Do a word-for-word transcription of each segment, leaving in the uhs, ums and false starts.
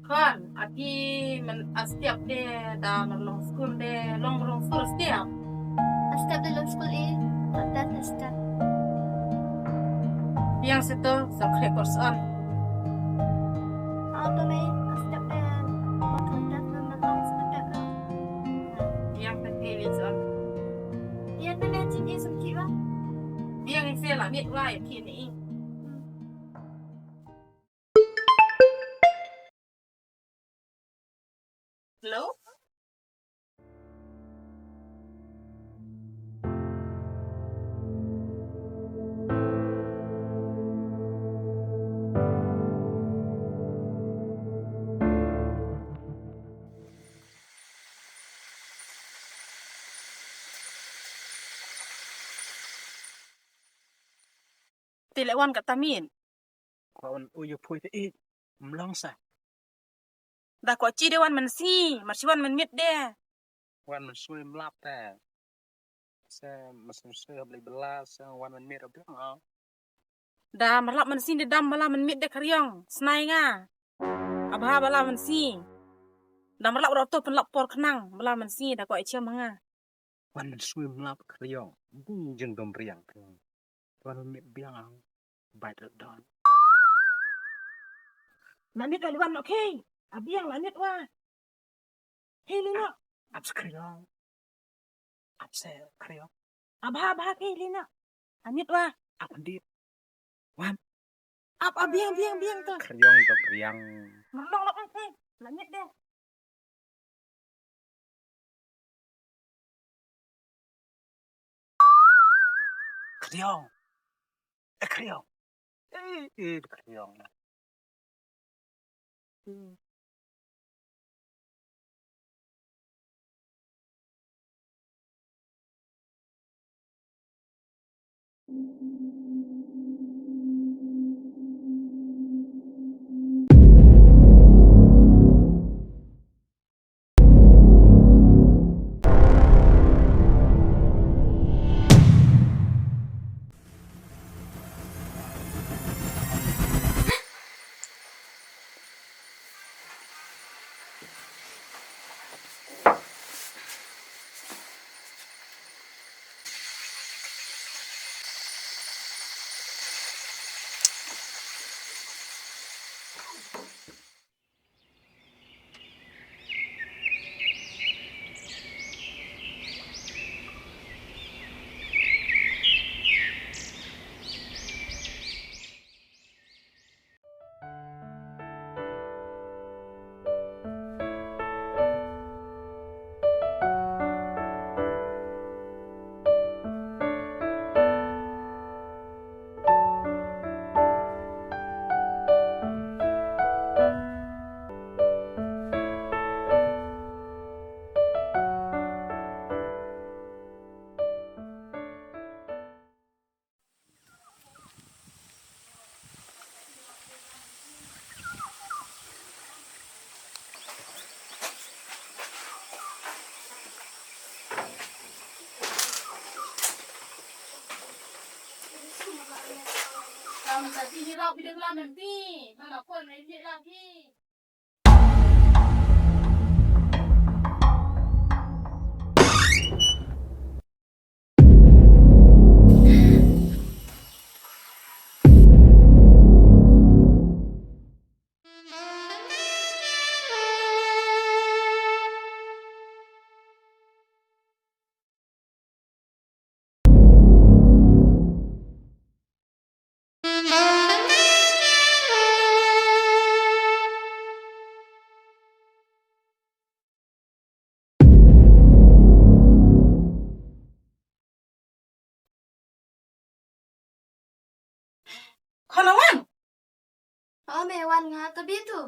Khon, ati man a step de da man long skul de long long skul step. A step de long skul i, a step a step. Yang seto sa kre korson. Auto me a step de long skul de long skul de. Yang pete li son. Yang pete li son kiwa. Yang ise la mit wa ya kini i. Hello? Te leh wan kata miet. Kwah wan u ïa pui te i mlong sa. Da kwah chi de wan mynsngi, mar chi wan mynmiet de. Wan mynsngi mlap te. Sa mynsngi hap lei bela sa wan mynmiet abdong. Da marlap mynsngi de dam bala mynmiet de khriong, snai nga. Abha bala mynsngi. Da marlap roto pynlap por khnang bala mynsngi da kwah chiam nga. Wan mynsngi mlap khriong. Bung jing dom riang. Wan mit biang ang. Bai da don. Na mit wa liwan okay. Abiang na mit wa. Hey lino. Ap skriong. Ap se kriong. Abha abha okay lino. Na mit wa. Ap dit. Wan. Ap abiang biang biang to. Kriong dom riang. Nong nong okay. Na mit de. Kriong. Eh, kriong. Eh, eh, kriong. Hmm. Khana wan. Oh, me wan nga to bitu.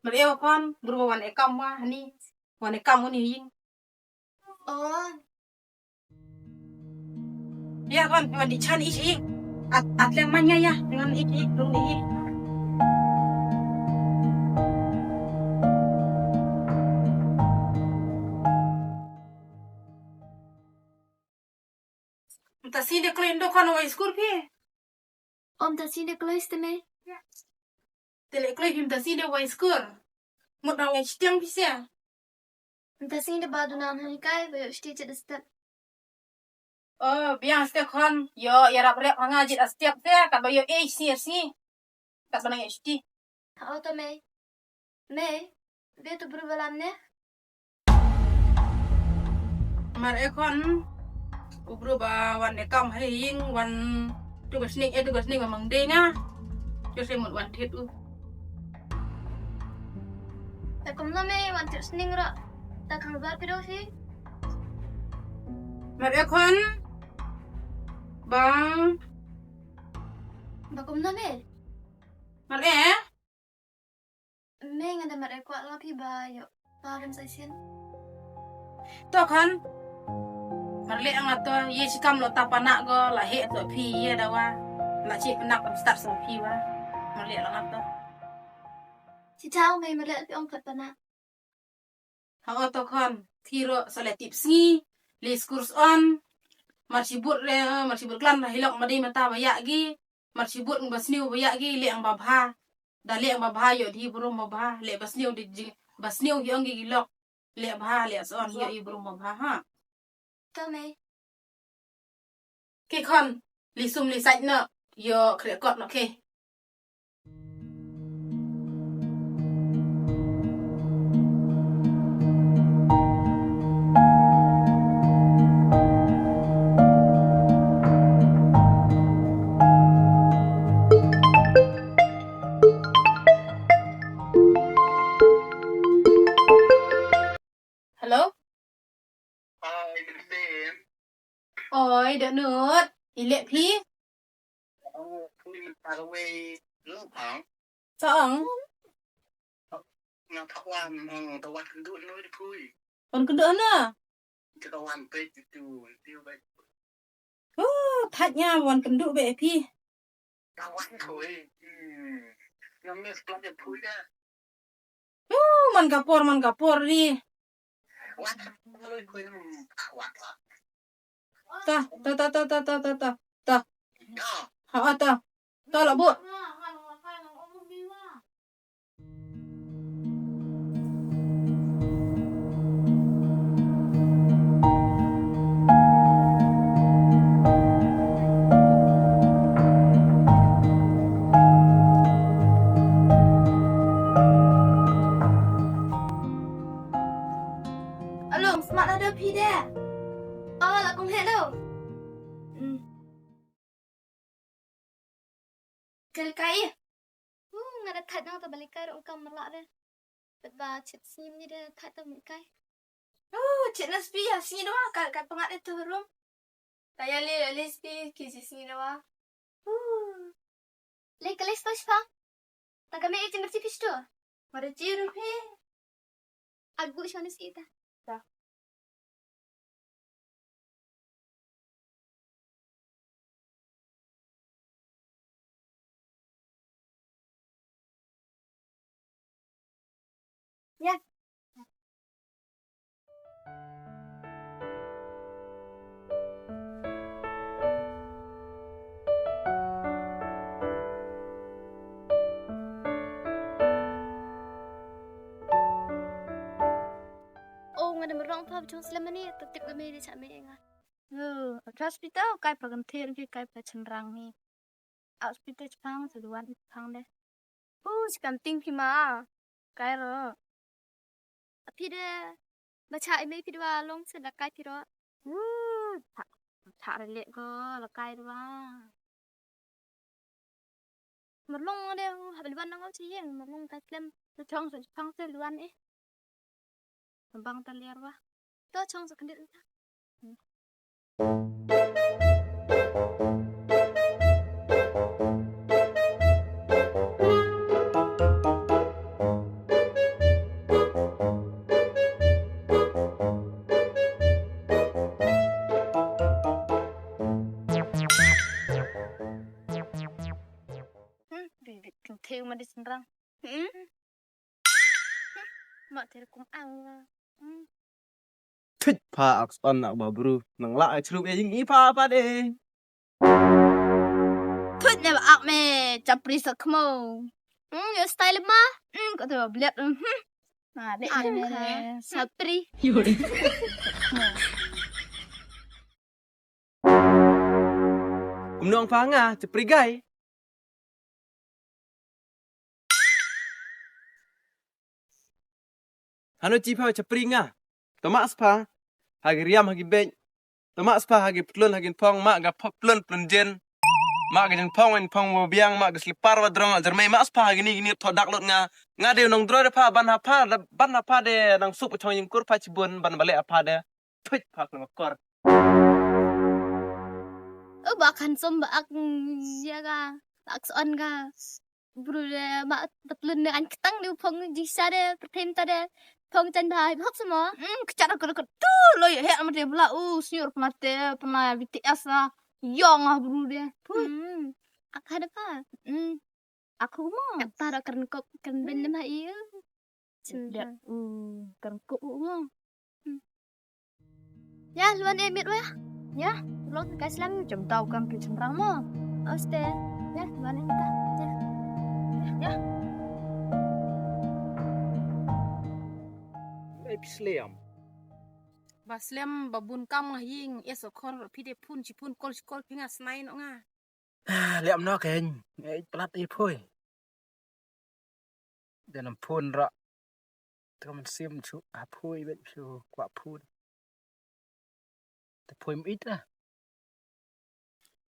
Mer ewa kon, bru wan ekam wa hani. Wan ekam uni yin. Oh. Ya kon, wan di chan ich ich. At, at leng man ya ya, wan ich ich, rung di ich. Mynta sien de kloi ndo kon wa skul phi. Om ta sien de kloi ste me. Te leh kloi phim ta si de wai skur. Mut na wai shtiang phi sia. Mynta sngi da ba duna hynrei kai ba ïoh shti jit da step. Oh, biang step khon. Ïoh ïarap rep ha nga jit da step te kat ba ïoh ei sngi sngi. Kat ba nang ïoh shti. Ha auto mei. Mei. Be tu bru ba lam ne. Mar e khon. U bru ba wan de kam ha ïing wan tu ka sning e tu ka sning ba mang de nga. Ïoh se mut wan thied u. Ta kumno me wan thied sning ro. Ta khang bar phi do si. Mar e khon. Ba. Ba kumno me. Mar e. Me nga da mar e kwah la phi ba ïoh. Ba rim sa sien. To khon. Mar leh nga to ye shi kam lo ta pana go la he to phi ye da wa. La chi pana kam start sa phi wa. Mar leh la nga to. Chi tau me mar leh phi ong pat pana. Ha o to khon. Thi ro sa le tip sngi. Le skur on. Mar shi but re, mar shi but klan ra hilok ma dei mata ba yak gi. Mar shi but ba sniew ba yak gi le ang ba bha. Da le ang ba bha ïoh di burom ba bha. Le ba sniew di jing, ba sniew hi ong gi lok. Le bha le son ïoh i burom ba bha ha. To me. Ki khon, li sum li sait no, ïoh kre kot no ke. Hello? Hi, good evening. Oi, Dohnud. I leh phi? Oh, phi mynta ka wei. Lu pang. Sa ong? Nga thwan, ong, ta wan kynduh no di phui. Wan kynduh no? Ka wan peit tu, tu peit. Oh, thait nga wan kynduh be phi. Ka wan khui. Hmm. Nga miss plang di phui da. Oh, man ka por, man ka por ri. Ta, ta, ta. Ta. Ha, ta. Ta la bu. Alo, smat lada phi de. Oh, la kong he do. Hmm. Kal kai. Uh, nga da thait nang ta balikai rong kam merlak de. Bet ba chit sngim ni de thait ta balikai. Uh, chit na spi ya sngim doang kal kai pengat itu rum. Kaya le le spi ki ji sngim doang. Uh. Le kale sto shpang. Ta kame e jimber ji pisto. Mare ji rupi. Agu shone si ita. Ta. Ya. Oh, nga da merong pa bchong slemani, ta tip ga me de cha me nga. Oh, atra spita, kai pra kan ther ki, kai pra chenrang ni. Au spita chpang, sa duan chpang de. Uh, chikam ting phi ma. Kai ro. Phi de. Ba cha i me phi de wa long se la kai phi ro. Uh, cha, cha re le ko, la kai ro wa. Merlong de, hap liwan nang au chi yeng, merlong kai klem. Sa chong sa chpang sa liwan eh. Bang ta liar wa. To chong sa kendit ta. Hmm, bibit kynthei ma di senrang. Hmm. Ma ter kum ang. Hmm. Thut pha ak son nak ba bru nang la ai chrup e jing i pha pa de. Thut ne ba ak me chapri sa khmo. Hmm, your style ma. Hmm, kata ba bliat. Hmm. Ma, leh ne, ne, ne. Sapri. Kumno ong pha nga, chapri guy. Hano chi pha chapri nga. To ma spha. Ha ki riam ha ki bej. To ma spha ha ki ptlun ha ki phong ma ga pho-, ptlun ptlun jen. Ma ga jen phong en phong wa biang ma ga slipar wa drong a jermai ma spha ha ki ni ki ni tho dak lut nga. Nga de nong droi de pha ban ha pha de, ban ha pha de nang sup chong yingkur pha chibun ban bale a pha de. Thuit pha khlem kor. U ba khan som ba ak ya ga. Ba ak son ga. Bru de ba tatlun de an ktang de phong jisa de pertem ta de. Phong chan ba hip hop sama. Hmm, kchar ko ko tu lo ya he amate bla u senior pnate pna B T S a. Yong a bru de. Pui. Hmm. Ak ha de pa. Hmm. Aku mo. Ak ta da kren kok kren ben de ma iu. Chin da. Hmm, kren kok u mo. Hmm. Ya, luan e mit wa. Ya, long kai slam jam tau kam pi chemrang mo. Oste. Ya, luan e ta. Ya. Ya. Ai pi slam. Ba slam ba bun kam nga ying, es o khon ro pi de pun chi pun kol chi kol pi nga snai no nga. Ah, liam no ken. Ei plat ei phui. Janam phun ra. Tengah mensim chu ha phui bet chu kwa phun. Te phui mit lah.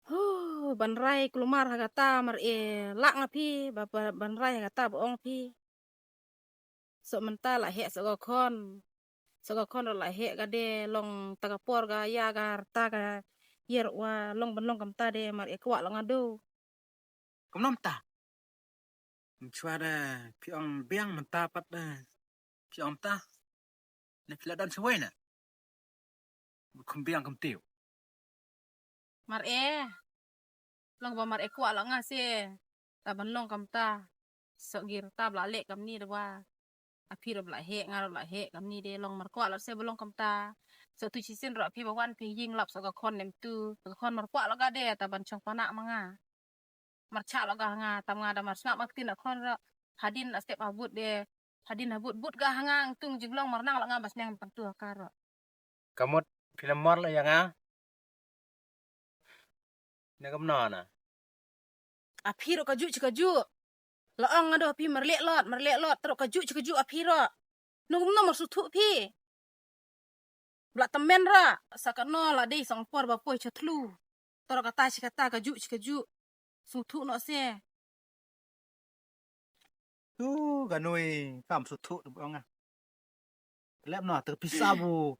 Huh, ban rai kulmar ha kata mar e lak nga phi, ba, ba, ban rai ha kata ba ong phi. Sok mynta la heh sok ka khon. Sok ka khon la heh ka de long ta ka por ka ya ka rta ka yer wa long ban long kam ta de mar e kwah long adu. Kumno mynta? Mchwa da phi ong biang mynta pat da. Phi ong mynta. Ne phi la don chawai na. Kum biang kum tiu. Mar e. Long ba mar e kwah la nga se. Ta ban long kam ta. Sok gir ta bla leh kam ni da ba. A phi ro bla heh nga ro bla heh kam ni de long mar kwah la se ba long kam ta. Sok tu chi sin ro phi ba wan phi ying lap sok ka khon nem tu. Ka khon mar kwah la ga de ta ban chong panak ma nga. Mar chak la ga nga tam nga da mar sngap ma ktin a khon ro. Hadin a step a but de. Hadin a but but ga nga tung jinglong mar nang la nga ba sneng tang tu ka ro. Kamut phi la mor la ya nga. Ne kam no na. A phi ro ka ju chi ka ju. La ong nga do phi mar leh lot mar leh lot tro ka ju chi ka ju a phi ro. Nung no mar su thu phi. Bla tamen ra sa ka no la dei sang por ba poi cha thlu. Tro ka ta chi ka ta ka ju chi ka ju. Su thu no se. Tu ka nui kam su thu tu ong nga. Lep no te pisa bu.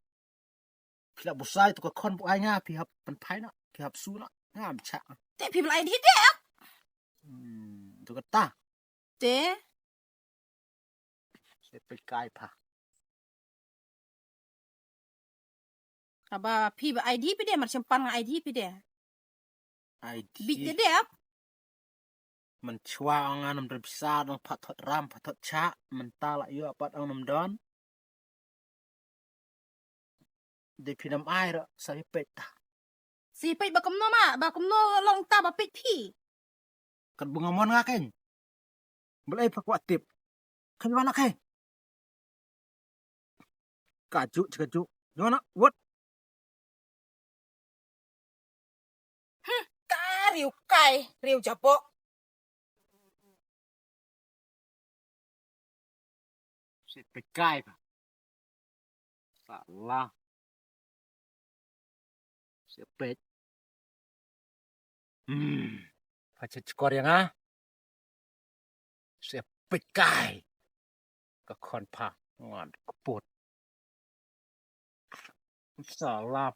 Phi la bu sai tu ka khon bu ai nga phi hap pen phai no phi hap su no ngam chak. Te phi bla ai di de. Hmm, tu ka ta. Te. Se pe kai pha. Aba phi ba ai di phi de mar chempan nga ai di phi de. Ai di. Bi de de ap. Man chwa ong anam dra bisa dong phathot ram phathot cha man ta la yo apat ong nam don. De phi nam ai ra sa phi pet ta. Si pet ba kumno ma ba kumno long ta ba pet phi. Kan bunga mon nga ken. Bel ai pha kwah tip. Kan wana kai. Ka ju chi ka ju. Wana wat. Hmm, ka riu kai riu jabok. Sipit kai ka. Salah. Sipit. Hmm. Pha chit chkor yang ah. Sipit kai. Ka khon pha ngan kput. Salah.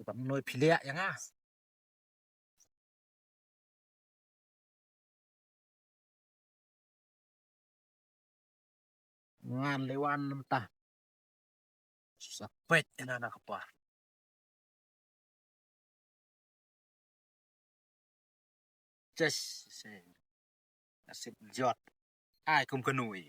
Ban noi phi liah ïa nga. Ngan leh wan mynta. Sa peit ïa na ka par. Just say. Nasib jot. Ai kum ka nui.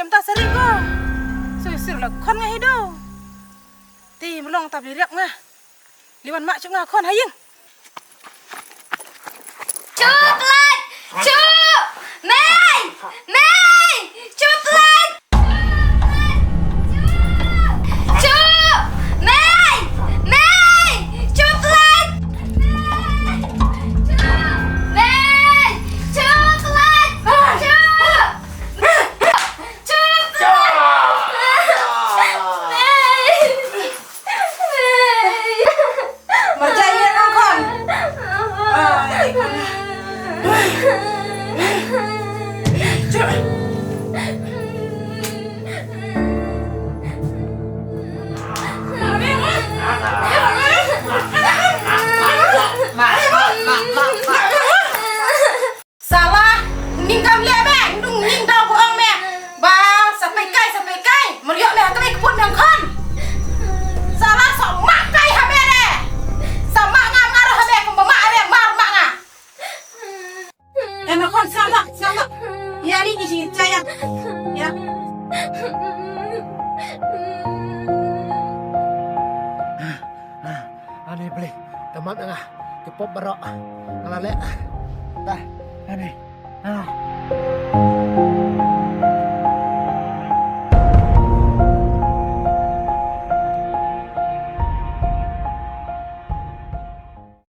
Ta sari ko. Sui sir la khon nga hi do. Ti mlong ta bli riak nga. Liwan mak chup nga khon ha ïing. Chup lait! Chup! Mei! Mei! Chup lait! Chup! Mei! Mei! Chup lait! Mei! Chup lait! Chup! Chup lait! Mei! Mei! Marjan ïa ka khon. Ai, khon. Sala, ning kam leh me, ning ning daw ba ong me. Ba, sa pei kai, sa pei kai. Mer ïoh me ha ka pei ka pun me khon. Sala, sa mak kai ha me re. Sa mak nga, nga ro ha me, kumba mak re, mar mak nga. Em khon, sala, sala. Ya ni ki si chaya. Ya. Ani beli, teman nga. Ki pop baroh. Nga la leh. Dah, ani. Ah.